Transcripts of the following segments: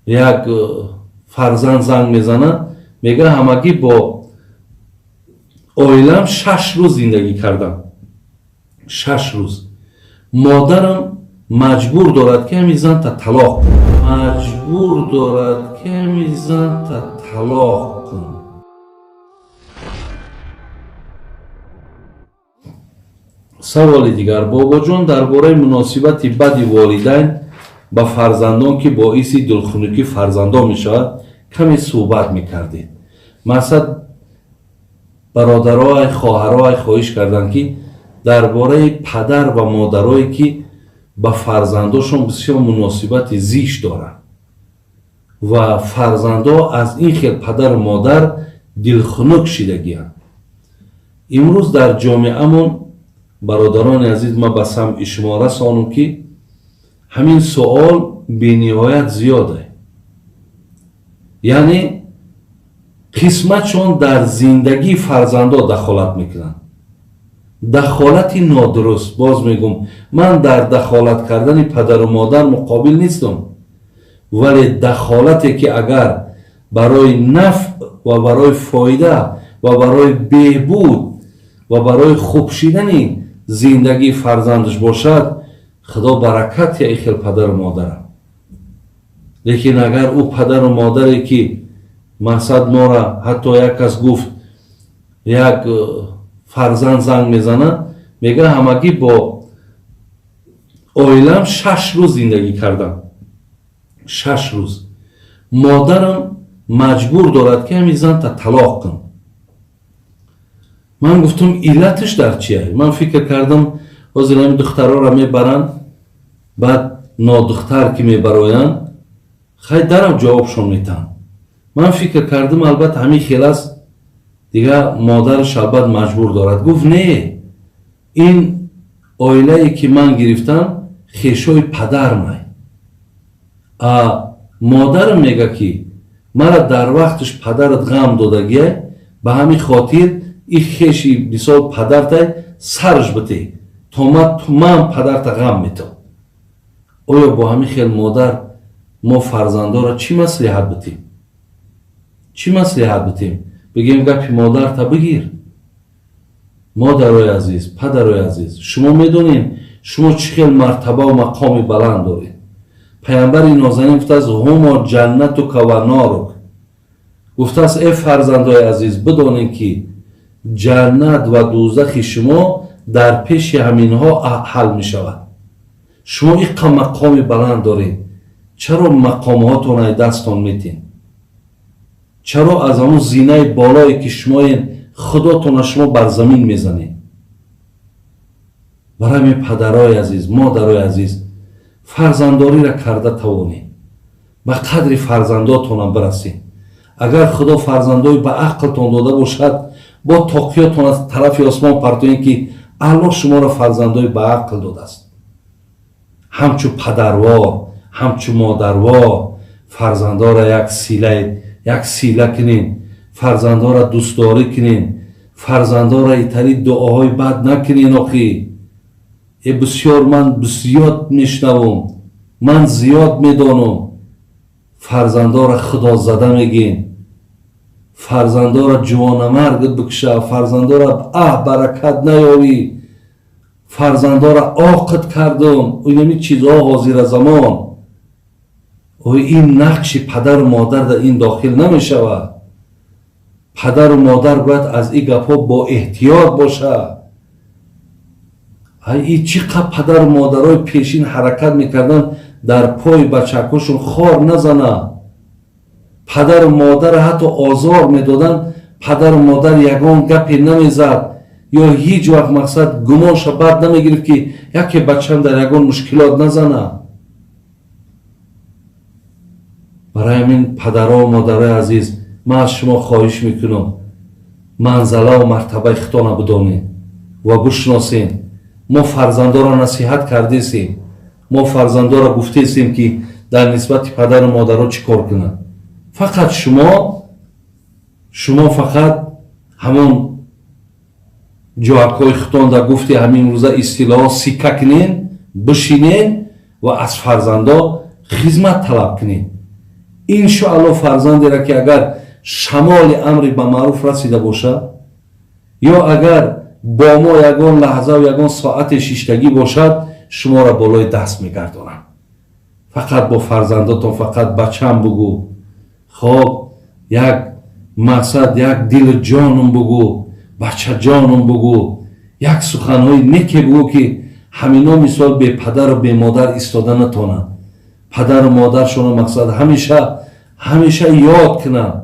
Як фарзанд занг мезанад, мега: ҳамагӣ бо оилам 6 рӯз зиндагӣ кардам, 6 рӯз. Модарам маҷбур дорад, ки ҳамин занта талоқ кун, маҷбур дорад, ки ҳамин занта талоқ кун. Саволи дигар: бобоҷон, дар бораи муносибати бади волидайн ба фарзандон, ки боиси дилхунукии фарзандон мешавад, каме суҳбат мекардед. Мақсад, бародароай, хоҳароай хоҳиш карданд, ки дар бораи падар ва модарое, ки ба фарзандошон бисёр муносибати зишт доранд ва фарзандо аз ин хел падару модар дилхунук шидагианд. Имрӯз дар ҷомеамон, бародарони азиз, ман ба самъи шумо расонам, ки ҳамин суол бениҳоят зиёде, яъне қисматшон дар зиндагии фарзандо дахолат мекунанд, дахолати нодуруст. Боз мегӯм, ман дар дахолат кардани падару модар муқобил нестам, вале дахолате, ки агар барои нафъ ва барои фоида ва барои беҳбуд ва барои хуб шидани зиндагии фарзандаш бошад, худо баракат я и хел падару модарам. Лекин агар ӯ падару модаре, ки мақсад мора, ҳатто як кас гуфт, як фарзанд занг мезанад, мега: ҳамагӣ бо оилам 6 рӯз зиндагӣ кардам, 6 рӯз. Модарам маҷбур дорад, ки ҳамин занта талоқ кун. Ман гуфтам: иллаташ дар чия? Ман фикр кардам, ҳозир ҳамин духтарора мебаранд, баъд нодухтар ки мебароянд, хай, дарав ҷавобшон метаҳанд. Ман фикр кардам, албатта, ҳамин хел аст дига, модараш албат маҷбур дорад. Гуфт: не, ин оилае, ки ман гирифтам, хешои падармай, а модарам мега, ки мара дар вақташ падарат ғам додагия, ба ҳамин хотир и хеши мисол падартай сараш бите, то ман падарта ғам метам. Оё бо ҳамин хел модар мо фарзандоро чӣ маслиҳат битем? Чӣ маслиҳат битем? Бигем, гапи модарта бигир? Модарои азиз, падарои азиз, шумо медонед, шумо чӣ хел мартабаву мақоми баланд доред. Паямбари нозанин гуфтааст: ҳумо ҷаннатука ва норук. Гуфтааст: э фарзандои азиз, бидонед, ки ҷаннат ва дӯзахи шумо дар пеши ҳаминҳо ҳал мешавад. Шумо иққа мақоми баланд доред, чаро мақомҳотон ай дастон метин? Чаро аз ҳамун зинаи болое, ки шумоен, худотона шумо бар замин мезанед? Барои ҳамин, падарои азиз, модарои азиз, фарзандориро карда тавонед, ба қадри фарзандотонам бирасед. Агар худо фарзандои ба ақлтон дода бошад, бо тоқиётон аз тарафи осмон партоед, ки Аллоҳ шуморо фарзандои ба ақл додааст. Ҳамчу падарвор, ҳамчу модарвор фарзандора як сила кунед, фарзандора дӯстдорӣ кунед, фарзандора итари дуоҳои бад накунед. Охи э, бисёр ман зиёд мешнавам, ман зиёд медонам. Фарзандора худозада мегӯем, фарзандора ҷувонамаргат бикша, фарзандора аҳ баракат наёвӣ, фарзандора оқид кардум, инами чизҳо ҳозира замон. Ой, ин нақши падару модар дар ин дохил намешавад. Падару модар бояд аз ин гапҳо бо эҳтиёт бошад. Ай, и чӣ қад падару модарои пешин ҳаракат мекарданд, дар пои бачакҳошон хор назана. Падару модарро ҳатто озор медоданд, падару модар ягон гапе намезад ё ҳеҷ вақт, мақсад, гумонша бад намегирифт, ки яке бачам дар ягон мушкилот назана. Барои ҳамин, падарову модарои азиз, ман аз шумо хоҳиш мекунам, манзалаву мартабаи худтона бидонед ва бишносед. Мо фарзандоро насиҳат кардесем, мо фарзандоро гуфтесем, ки дар нисбати падару модаро чӣ кор кунанд. Фақат шумо фақат ҳамон ҷоакҳои худтон дар гуфти ҳамин рӯза истилоҳо сикка кунен, бишинен ва аз фарзандо хизмат талаб кунед. Иншоалло, фарзандеро, ки агар шамоли амри ба маъруф расида бошад ё агар бо мо ягон лаҳзаву ягон соате шиштагӣ бошад, шуморо болои даст мегардонам. Фақат бо фарзандотон фақат бачам бугӯ, хоб, як мақсад, як дилу ҷонум бугӯ, бачаҷонум бугӯ, як суханҳои неке бугӯ, ки ҳамино мисол бепадару бемодар истода натонанд, падару модаршонро мақсад ҳамеша, ҳамеша ёд кунанд,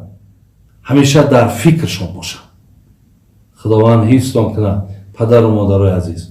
ҳамеша дар фикршон бошанд. Худованд ҳифзтон кунад, падару модарои азиз.